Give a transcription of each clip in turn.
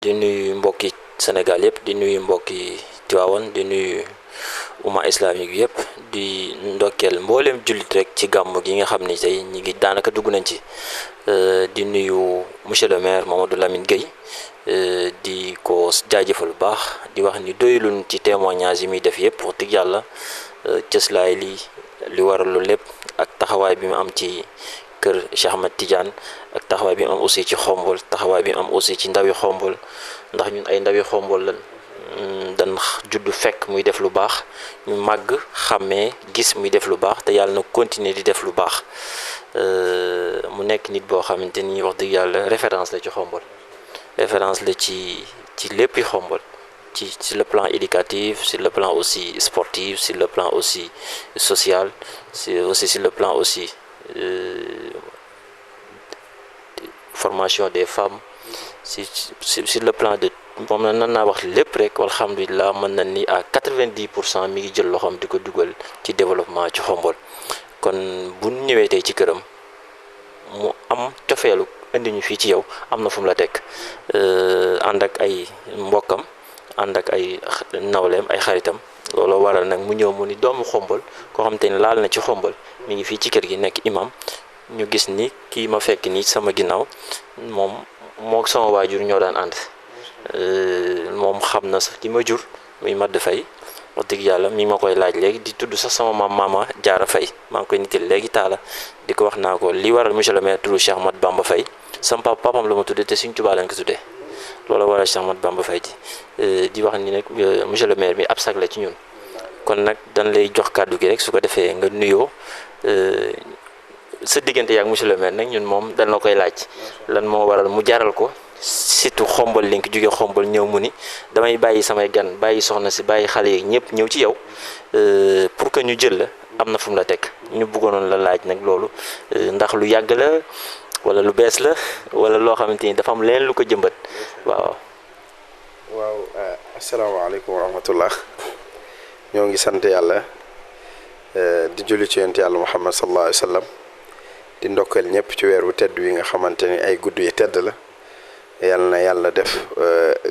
di nuyu mbokki Sénégal yëpp di nuyu mbokki Tivaouane di nuyu umma islamique yëpp di ndokkeel mbooleem jullit rek ci gàmm gi nga xam ni tey ñi ngi daanaka dugg nañ ci di nuyu monsieur le maire Mamadou Lamine Gueye di ko jaajëfal bu baax di wax ni doyluñ ci témoignage yi muy def yëpp wax dëgg yàlla cëslaay li waral lu lépp ak taxawaay bi mu am ci kër Cheikh Ahmed Tidiane ak taxawaay bi mu am aussi ci xombol taxawaay bi mu am aussi ci ndawi xombol ndax ñun ay ndawi xombol lan dan juddu fekk muy def lu baax ñu màgg xàmmee gis muy def lu baax te yàlla na continuer di def lu baax mu nekk nit boo xamante ni wax dëgg yàlla référence la ci xombol référence la ci léppi xombol sur le plan éducatif sur le plan aussi sportif sur le plan aussi social aussi sur le plan aussi formation des femmes sur le plan de moom na nan naa wax lépp rek alhamdulilah mën na ni à 90% mi ngi jël loxoom di ko dugal ci développement ci xombol kon bu ñëwee tey ci këram mu am cofeelu indi ñu fii ci yow am na fu mu la teg ànd ak ay mbokkam ànd ak ay nawleem ay xaritam looloo waral nag mu ñëw mu ni doomu xombol koo xam te ni laal na ci xombol mi ngi fii ci kër gi nekk imam ñu gis ni kii ma fekk nii sama ginnaaw moom moo sama waajur ñoo daan ànd moom xam na sax ki ma jur muy Madd Fay wax dëgg yàlla mi ngi ma koy laaj léegi di tudd sax sama maama Jaara Fay maa ngi koy nitil léegi taala di ko wax naa ko li waral monsieur le maire tudd Cheikh Ahmad Bamba Fay sama papam la ma tuddee te Sëriñ Tuubaa lañ ko tuddee loolu waral Cheikh Ahmad Bamba Fay ji di wax ni nag monsieur le maire bi ab sag la ci ñun kon nag dañ lay jox kàddu gi rek su ko defee nga nuyoo sa diggante yaak monsieur le maire nag ñun moom dañ la koy laaj lan moo waral mu jaral ko surtout xombal link jóge xombal ñëw mu ni damay bàyyi samay gan bàyyi soxna si bàyyi xale yi ñëpp ñëw ci yow pour que ñu jël la am na fu mu la teg ñu bëggoon la laaj nag loolu ndax lu yàgg la wala lu bees la wala loo xamante ni dafa am leen lu ko jëmbat waaw. waaw asalaamaaleykum wa rahmatullah ñoo ngi sant yàlla di julli ci yonent yàlla Muhammad sallallahu alayhi wa sallam di ndokkeel ñëpp ci weer wu tedd wi nga xamante ni ay gudd yi tedd la yàlla na yàlla def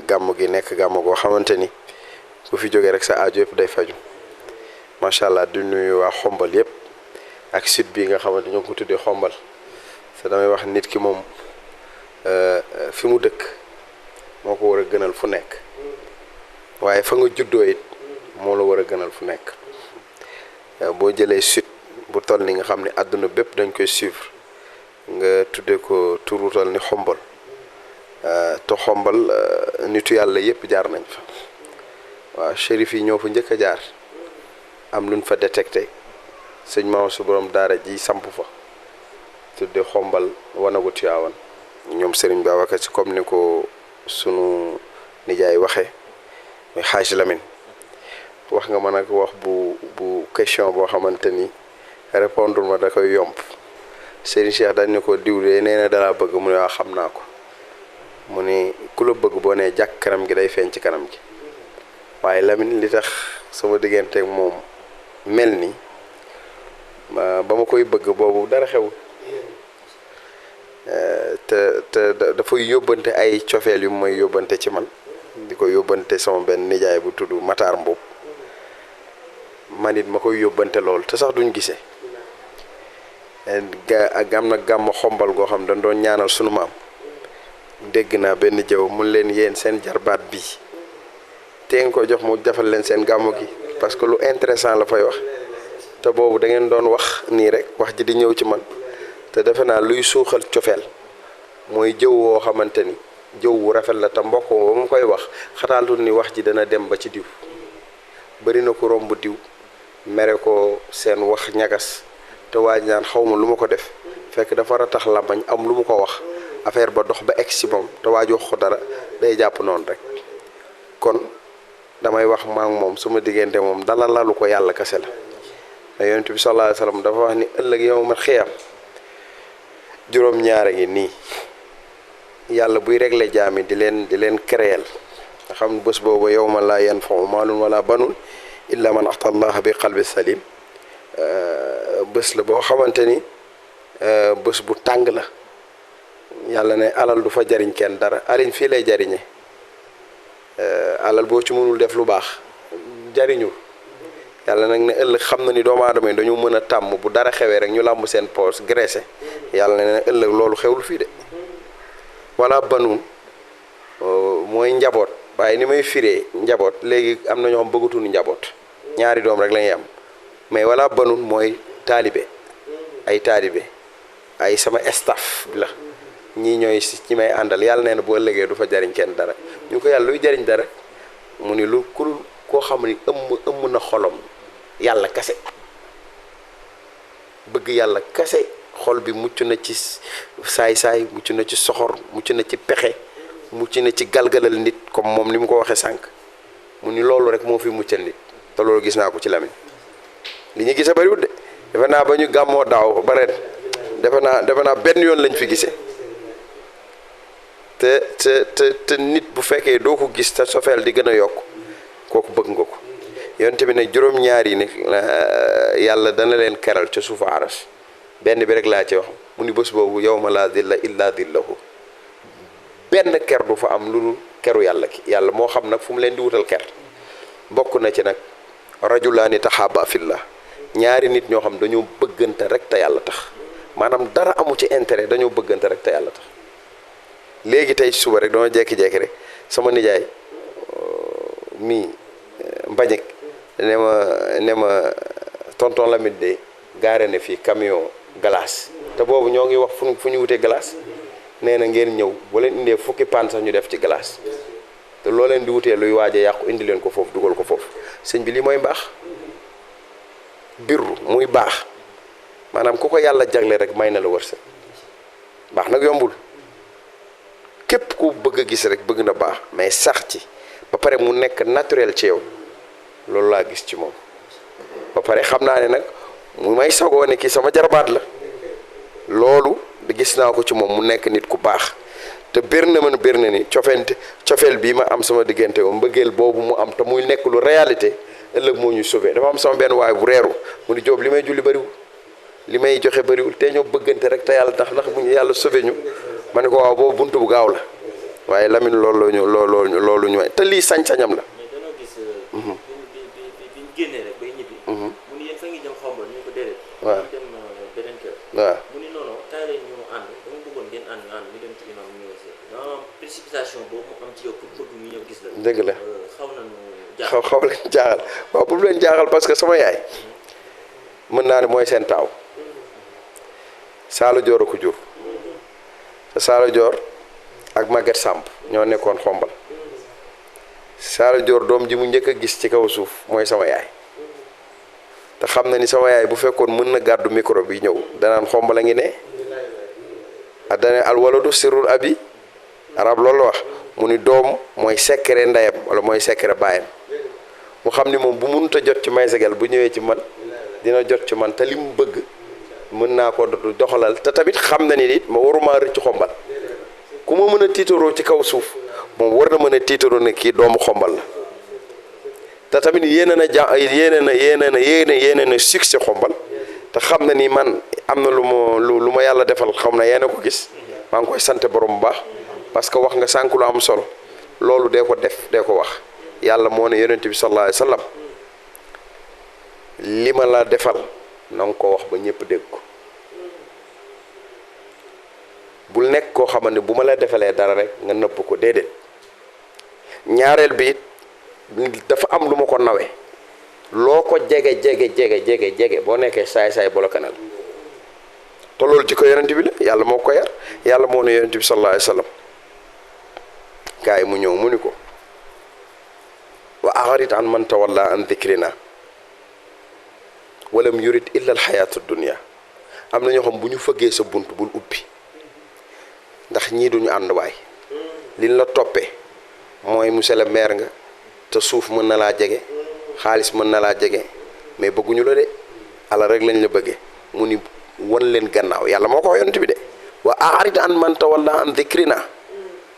gàmm gi nekk gàmm goo xamante ni bu fi jógee rek sa aajo yëpp day faju macha allah di nuyu waa xombal yëpp ak site bi nga xamante ñoo ko tuddee xombal te damay wax nit ki moom fi mu dëkk moo ko war a gënal fu nekk waaye fa nga juddoo it moo la war a gënal fu nekk boo jëlee site bu toll ni nga xam ne àdduna bépp dañ koy suivre nga tuddee ko turu toll ni xombal te xombal nitu yàlla yëpp jaar nañ fa waaw shérif yi ñoo fa njëkk a jaar am luñ fa détecté sëñ Maam su borom daara ji samp fa tudde xombal wanagu Tiwaawan ñoom Serigne Babacar Si comme ni ko sunu nijaay waxee muy Xaaj Lamin wax nga ma nag wax bu question boo xamante ni répondre ma da koy yomb Serigne Cheikh dañ ne ko diwlee nee na dalaa bëgg mu ne waa xam naa ko mu ni ku la bëgg boo nee jàkk kanam gi day feeñ ci kanam gi waaye Lamine li tax sama digganteeg moom mel ni ba ma koy bëgg boobu dara xew te dafay yóbbante ay cofeel yu may yóbbante ci man di ko yóbbante sama benn nijaay bu tudd Matar Mbow man it ma koy yóbbante lool te sax duñ gisee ak am na gàmm xombal goo xam dañ doon ñaanal sunu maam dégg naa benn jëw mun leen yéen seen jarbaat bii te ngeen ko jox mu defal leen seen gàmmu gi parce que lu intéressant la fay wax te boobu da ngeen doon wax nii rek wax ji di ñëw ci man te defe naa luy suuxal cofeel mooy jëw woo xamante ni jëw wu rafet la te mbokk ba mu koy wax xataatul ni wax ji dana dem ba ci diw bari na ko romb diw mere ko seen wax ñagas te waaj naan xaw ma lu ma ko def fekk dafa ratax làmbañ am lu mu ko wax affaire ba dox ba egg si moom te waaj wax ko dara day jàpp noonu rek kon damay wax maa ngi moom suma diggante moom dala lalu ko yàlla kese la te yonent bi sallallahu alayhi wa sallam dafa wax ni ëllëg yow ma xiyam juróom-ñaara ngi nii yàlla buy réglé jaami di leen créel nga xam bés boobu yow ma laa yanfa'u maalun wala banun illa man ata allah bi qalbi salim bés la boo xamante ni bés bu tàng la yàlla ne alal du fa jariñ kenn dara alin fii lay jariñe alal boo ci mënul def lu baax jariñul. yàlla nag ne ëllëg xam na ni doomu aadama yi dañu mën a tàmm bu dara xewee rek ñu làmb seen poos graissé yàlla ne ëllëg loolu xewul fii de. wala banuun mooy njaboot waaye ni may firee njaboot léegi am na ñoo xam bëggatuñu njaboot ñaari doom rek la ñuy am mais wala banuun mooy taalibe ay sama staff la ñii ñooy si ñi may àndal yàlla nee na bu ëllëgee du fa jariñ kenn dara ñu ko yàlla luy jariñ dara mu ni lu ku koo xam ni ëmm na xolom yàlla kase bëgg yàlla kase xol bi mucc na ci saay-saay mucc na ci soxor mucc na ci pexe mucc na ci galgalal nit comme moom ni mu ko waxee sànq mu ni loolu rek moo fi muccal nit te loolu gis naa ko ci Lamine li ñu gise bariwul de defe naa ba ñu gàmmoo daaw ba ren defe naa benn yoon lañ fi gisee te nit bu fekkee doo ko gis te sofeel di gën a yokk kooku bëgg nga ko yonte bi nag juróom-ñaar yi ne yàlla dana leen keral ca suufu aras benn bi rek laa ci wax mu ni bés boobu yawma laa dilla illa dillahu benn ker du fa am lu dul keru yàlla ki yàlla moo xam nag fu mu leen di wutal ker bokk na ci nag rajulaani taxaaba fillah ñaari nit ñoo xam dañoo bëggante rek te yàlla tax maanaam dara amu ci intérêt dañoo bëggante rek te yàlla tax léegi tey suba rek dama jekki-jekki rek sama nijaay mii mbañek ne ma tonton Lamine de gaare ne fii camion glace te boobu ñoo ngi wax fu ñu wutee glace nee na ngeen ñëw bu leen indee fukki paan sax ñu def ci glace te loo leen di wutee luy waaje yàqu indi leen ko foofu dugal ko foofu sëñ bi lii mooy mbaax birru muy baax maanaam ku ko yàlla jagle rek may na la wërsëg baax nag yombul képp ku bëgg a gis rek bëgg na baax mais sax ci ba pare mu nekk naturel ci yow loolu laa gis ci moom ba pare xam naa ne nag mu may sagoo ne kii sama jarbaat la loolu gis naa ko ci moom mu nekk nit ku baax te bir na ni cofeel bii ma am sama diggante moom mbëggeel boobu mu am te muy nekk lu réalité ëllëg moo ñu sauvé dafa am sama benn waay bu reeru mu ni Jóob li may julli bariwul li may joxe bariwul te ñoo bëggante rek te yàlla tax ndax bu ñu yàlla sauvé ñu ma ne ko waaw boobu buntu bu gaaw la waaye Lamine loolu ñu te lii sañ-sañam la. mais dañoo gis. bi ñu génnee rek bay ñibbi. mu ni yéen fa ngi jëm xaw ma ñu ko déedéet. waaw ñu dem beneen kër. waaw mu ni non kaay leen ñu ànd dama bëggoon ngeen ànd ñu dem ci imam ñu ñëw non précipitation boobu mu am ci yow pour bëgg ñu ñëw gis la. dëgg la xaw nañu jaaxal xaw leen jaaxal waaw bu mu leen jaaxal parce que sama yaay mën naa ne mooy seen taaw Saalo Joor a ko jur te Saalo Joor ak Maguette Samb ñoo nekkoon xombal Saalo Joor doom ji mu njëkk a gis ci kaw suuf mooy sama yaay te xam na ni sama yaay bu fekkoon mën na gàddu micro bi ñëw danaan xombal a ngi ne dane al waladu sirrul abi arab loolu wax mu ni doom mooy secret ndeyam wala mooy secret baayam mu xam ni moom bu mënut a jot ci may segal bu ñëwee ci man dina jot ci man te li mu bëgg mën naa ko doxalal te tamit xam na ni it ma waruma rëcc xombal ku ma mën a tiitaroo ci kaw suuf moom war na mën a tiitaroo ne kii doomu xombal la te tamit yéene na succès xombal te xam na ni man am na lu ma yàlla defal xam na yéena ko gis maa ngi koy sant borom bu baax parce que wax nga sànk lu am solo loolu dee ko def dee ko wax yàlla moo ne yonent bi sallallahu alayhi wa sallam li ma la defal na nga ko wax ba ñëpp dégg ko bul nekk koo xamante ne bu ma la defalee dara rek nga nëbb ko déedéet ñaareel bi it dafa am lu ma ko nawee loo ko jege boo nekkee saay-saay bolo kanal te loolu ci ko yonent bi la yàlla moo ko yar yàlla moo ne yonent bi sallallahu alayhi wa sallam kaay mu ñëw mu ni ko wa a'rid an man tawalla an dhikrina walam yurid illa al xayaatu dunia am na ñoo xam bu ñu fëggee sa bunt bul ubbi ndax ñii duñu ànd waay liñ la toppee mooy monsieur le maire nga te suuf mën na laa jege xaalis mën na laa jege mais bëgguñu la de ala rek lañ la bëggee mu ni won leen gannaaw yàlla moo ko yonent bi de wa a'rid an man tawalla an dhikrina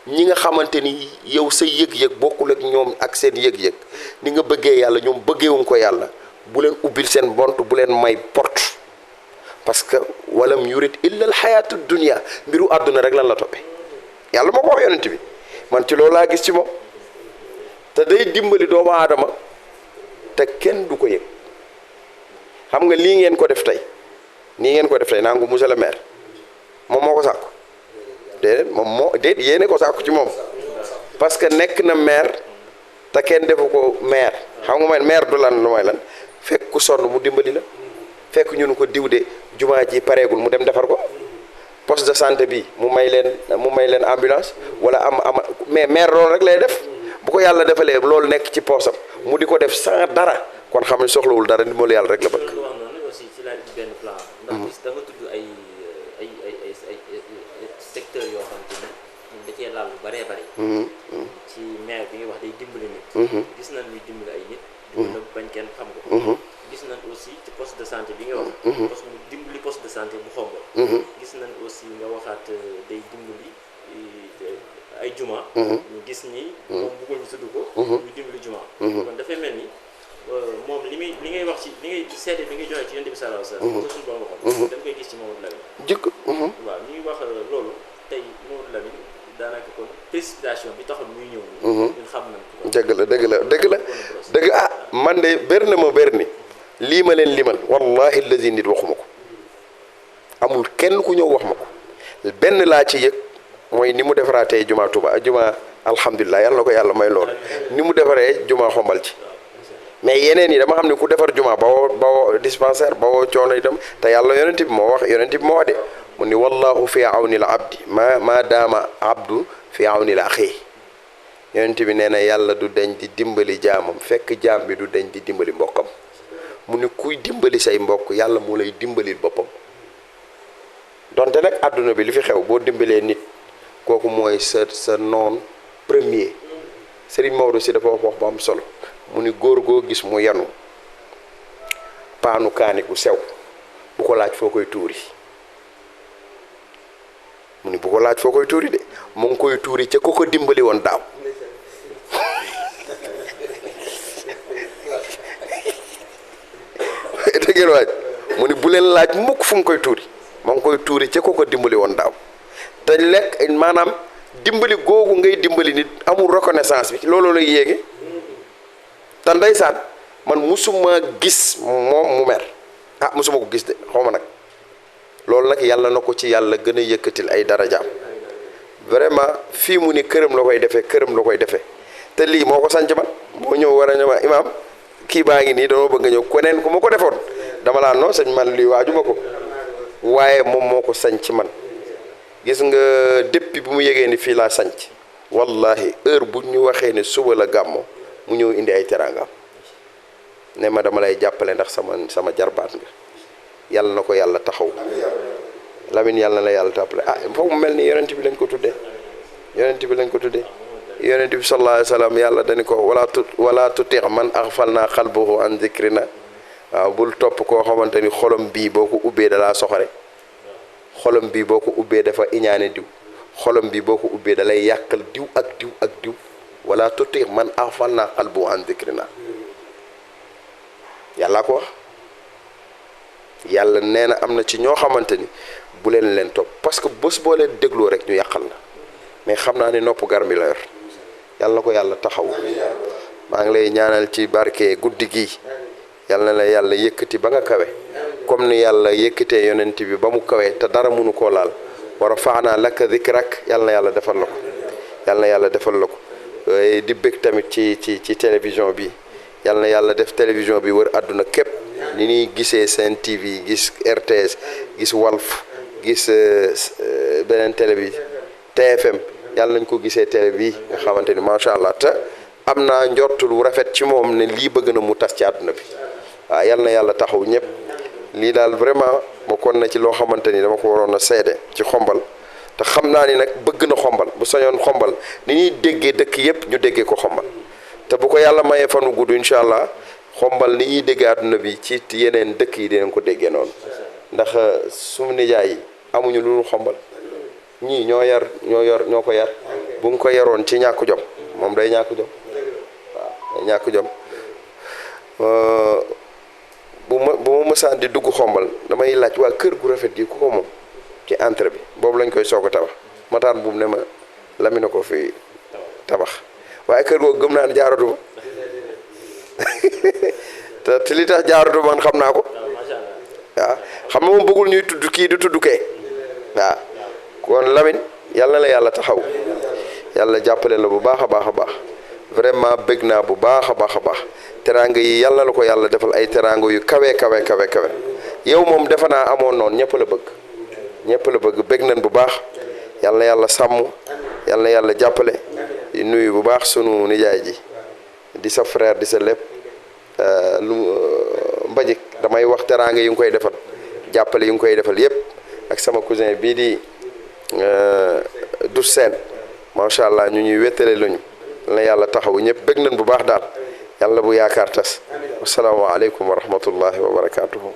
ñi nga xamante ni yow sa yëg-yëg bokkul ak ñoom ak seen yëg-yëg ni nga bëggee yàlla ñoom bëggeewuñ ko yàlla bu leen ubbil seen bont bu leen may porte parce que walam yurid illa al xayaatu dunia mbiru àdduna rek lan la toppee yàlla moo ko wax yonent bi man ci loolu laa gis ci moom te day dimbali doomu aadama te kenn du ko yëg. xam nga lii ngeen ko def tey nii ngeen ko def tey nangu monsieur le maire moom moo ko sàkku déedéet moom moo déet yéene ko sàkku ci moom parce que nekk na maire te kenn defu ko maire. xam nga man maire du lan lu mooy lan fekk ku sonn mu dimbali la fekk ñu ko diw de jumaa ji pareegul mu dem defar ko poste de santé bi mu may leen ambulance wala am mais maire loolu rek lay def bu ko yàlla defalee loolu nekk ci poosam mu di ko def sans dara kon xam ne soxlawul dara ndimbalu yàlla rek la bëgg. loolu wax noonu aussi ci la benn plan. ndax gis da nga tudd ay secteurs yoo xam te ni da cee laal lu bëree bëri. ci maire bi nga wax day dimbali nit. gis nañ muy dimbali ay nit. dimbali bañ kenn xam ko. gis nañ aussi ci poste de santé bi nga wax. parce que mu dimbali poste de santé bu Xombol. gis nañ aussi nga waxaat day dimbali ay juma. ñu gis ni. moom bëggul ñu tudd ko. ñu dimbali juma. kon dafay mel ni moom li ngay wax ci li ngay seede bi ngay joxe ci Yonent bi sallallahu alayhi wasallam. suñu borom waxoon. dañ koy gis ci Mamadou Lamine. jikko. waaw ñu ngi wax loolu tey Mamadou Lamine daanaka kon précipitation bi taxoon muy ñëw. ñun xam nañ ko. dëgg la man de ber na ma ber ni lii ma leen limal wallahi allazi nit waxuma ko amul kenn ku ñëw wax ma ko benn laa ci yëg mooy ni mu defaraatee juma Tuuba juma alhamdulilah yàlla na ko yàlla may loolu ni mu defaree juma Xombal ci mais yeneen yi dama xam ne ku defar juma bawoo dispensaire bawoo coono itam te yàlla yonent bi moo wax de mu ni wallahu fi awni al abdi ma daama abdu fi awni la axi yonent bi nee na yàlla du deñ di dimbali jaamam fekk jaam bi du deñ di dimbali mbokkam mu ni kuy dimbali say mbokk yàlla moo lay dimbalil boppam donte nag àdduna bi li fi xew boo dimbalee nit kooku mooy sa noon premier Serigne Maodo si dafa wax bu am solo mu ni góor goo gis mu yanu paanu kaani gu sew bu ko laaj foo koy tuuri mu ni bu ko laaj foo koy tuuri de mu ngi koy tuuri ca ko dimbali woon daaw dëgg waaj mu ni bu leen laaj mukk fu mu koy tuuri ma ngi koy tuuri ca ko dimbali woon daaw te lekk maanaam dimbali googu ngay dimbali nit amul reconnaissance bi looloo lay yéege te ndeysaan man musuma gis moom mu mer musuma ko gis de xaw ma nag loolu nag yàlla na ko ci yàlla gën a yëkkatil ay darajaam vraiment fii mu ni këram la koy defee te lii moo ko sanc man moo ñëw war a ñëw imaam kii baa ngi nii dama bëgg nga ñëw keneen ku ma ko defoon dama laa non sëñ man lii waajuma ko waaye moom moo ko sanc man gis nga depuis bu mu yegee ni fii laa sanc wallahi heure bu ñu waxee ne suba la gàmmo mu ñëw indi ay teraangam ne ma dama lay jàppale ndax sama jarbaat nga yàlla na ko yàlla taxaw Lamine yàlla na la yàlla tàppale foog mu mel ni yonent bi lañ ko tuddee yonent bi sallallahu alayhi wa sallam yàlla dañu ko wala tuti man aghfalna qalbahu an dhikrina waaw bul topp koo xamante ni xolom bii boo ko ubbee dalaa soxore xolom bii boo ko ubbee dafa iñaane diw xolom bii boo ko ubbee dalay yàqal diw ak diw wala tuti man aghfalna qalbahu an dhikrina yàlla ko wax yàlla nee na am na ci ñoo xamante ni bu leen topp parce que bés boo leen dégloo rek ñu yàqal la mais xam naa ni nopp gar mi la yor yàlla na ko yàlla taxaw maa ngi lay ñaanal ci barke guddi gi yàlla na la yàlla yëkkati ba nga kawe comme ni yàlla yëkkatee yonent bi ba mu kawe te dara mënu koo laal wa rafa'naa laka dhikrak yàlla na yàlla defal la ko di bëgg tamit ci télévision bi yàlla na yàlla def télévision bi wër àdduna képp ni ñuy gisee Sen TV gis RTS gis Walf gis beneen télé bi TFM yàlla nañ ko gisee télé bi nga xamante ni macha allah te am naa njort lu rafet ci moom ne lii bëgg na mu tas ci àdduna bi waaw yàlla na yàlla taxaw ñëpp lii daal vraiment bokkoon na ci loo xamante ni dama ko waroon a seede ci Xombal te xam naa ni nag bëgg na Xombal bu sañoon Xombal ni ñuy déggee dëkk yëpp ñu déggee ko Xombal te bu ko yàlla mayee fanu gudd incha allah Xombal ni ñuy déggee àdduna bi ci yeneen dëkk yi dinañ ko déggee noonu ndax sumu nijaay yi amuñu lu dul Xombal ñii ñoo ko yar bu nga ko yaroon ci ñàkk jom moom day ñàkk jom waaw day ñàkk jom bu ma mësaan di dugg Xombal damay laaj waa kër gu rafet gi ku ko moom ci entrée bi boobu lañ koy soog a tabax mataan buum ne ma Lamine ko fi tabax waaye kër googu gëm naa ne jaaratu te li tax jaaratu man xam naa ko waaw xam nga moom bëggul ñuy tudd kii du tudd kee waaw kon Lamine yàlla na la yàlla taxaw yàlla jàppale la bu baax a baax a baax vraiment bëgg naa bu baax a baax a baax teraanga yi yàlla la ko yàlla defal ay teraanga yu kawe kawe kawe kawe yow moom defe naa amoon noonu ñëpp la bëgg bëgg nañ bu baax yàlla na yàlla sàmm yàlla na yàlla jàppale di nuyu bu baax sunu nijaay ji di sa frère di sa lépp Mbajik damay wax teraanga yu ngi koy defal jàppale yu ngi koy defal yépp ak sama cousin bii di du seen macha allah ñu ñuy wéttale lañu na yàlla taxawu ñëpp bëgg nañ bu baax daal yàlla bu yaakaar tas asalaamaaleykum wa rahmatullahi wa barakaatuhu.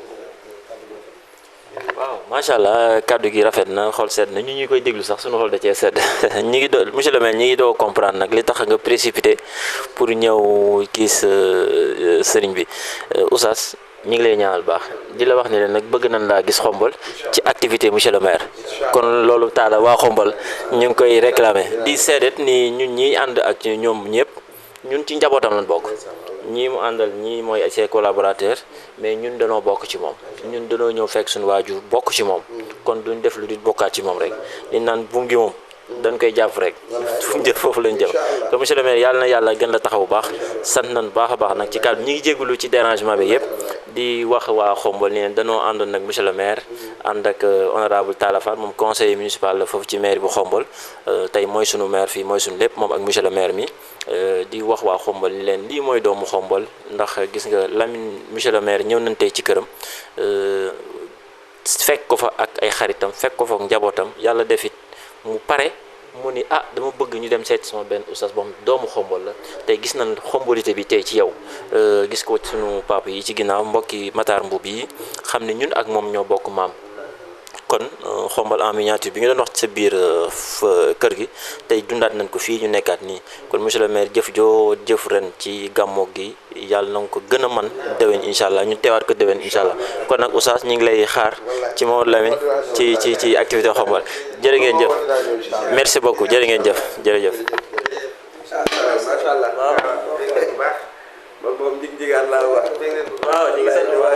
waaw macha allah kàddu gi rafet na xol sedd na ñu koy déglu sax suñu xol da cee sedd ñi ngi doo monsieur le maire ñi ngi doo comprendre nag li tax nga précipité pour ñëw kii sëriñ bi Oustaz ñi ngi lay ñaanal baax di la wax ne leen nag bëgg nañ laa gis xombal ci activité monsieur le maire kon loolu taala waa xombal ñu ngi koy réclamer di seedet ni ñun ñiy ànd ak ñoom ñëpp ñun ci njabootam lañ bokk ñii mu àndal ñii mooy ses collaborateurs mais ñun danoo bokk ci moom ñun danoo ñëw fekk suñu waajur bokk ci moom kon duñ def lu di bokkaat ci moom rek li naan buum gi moom dañ koy jàpp rek fu mu jëf foofu lañ jëm kon monsieur le maire yàlla na yàlla gën la taxaw bu baax sant nañ baax a baax nag ci kàddu ñi ngi jégalu ci dérangement bi yëpp di wax waa Xombol ni danoo àndoon nag monsieur le maire ànd ak honorable Talla Fall moom conseiller municipal la foofu ci maire bu Xombol tey mooy sunu maire fii mooy sunu lépp moom ak monsieur le maire mi di wax waa Xombol ni leen lii mooy doomu Xombol ndax gis nga Lamine monsieur le maire ñëw nañ tey ci këram fekk ko fa ak ay xaritam fekk ko fa ak njabootam yàlla defit mu pare mu ni dama bëgg ñu dem seet sama benn oustaz boo xam doomu Xombol la tey gis nañ xombolité bi tey ci yow gis ko sunu papa yi ci ginnaaw mbokki Matar Mbub yi xam ne ñun ak moom ñoo bokk maam kon Xombol en miniature bi nga doon wax ci sa biir kër gi tey dundaat nañ ko fii ñu nekkaat nii kon monsieur le maire jëf joo jëf ren ci gàmmoog gi yàlla na nga ko gën a man déwén incha allah ñu teewaat ko déwén incha allah kon nag oustaz ñu ngi lay xaar ci Mamadou Lamine ci activité Xombol jërë ngeen jëf merci beaucoup jërë ngeen jëf jërëjëf. macha allah moom jig jigaan laa wax waaw ñu ngi sant waa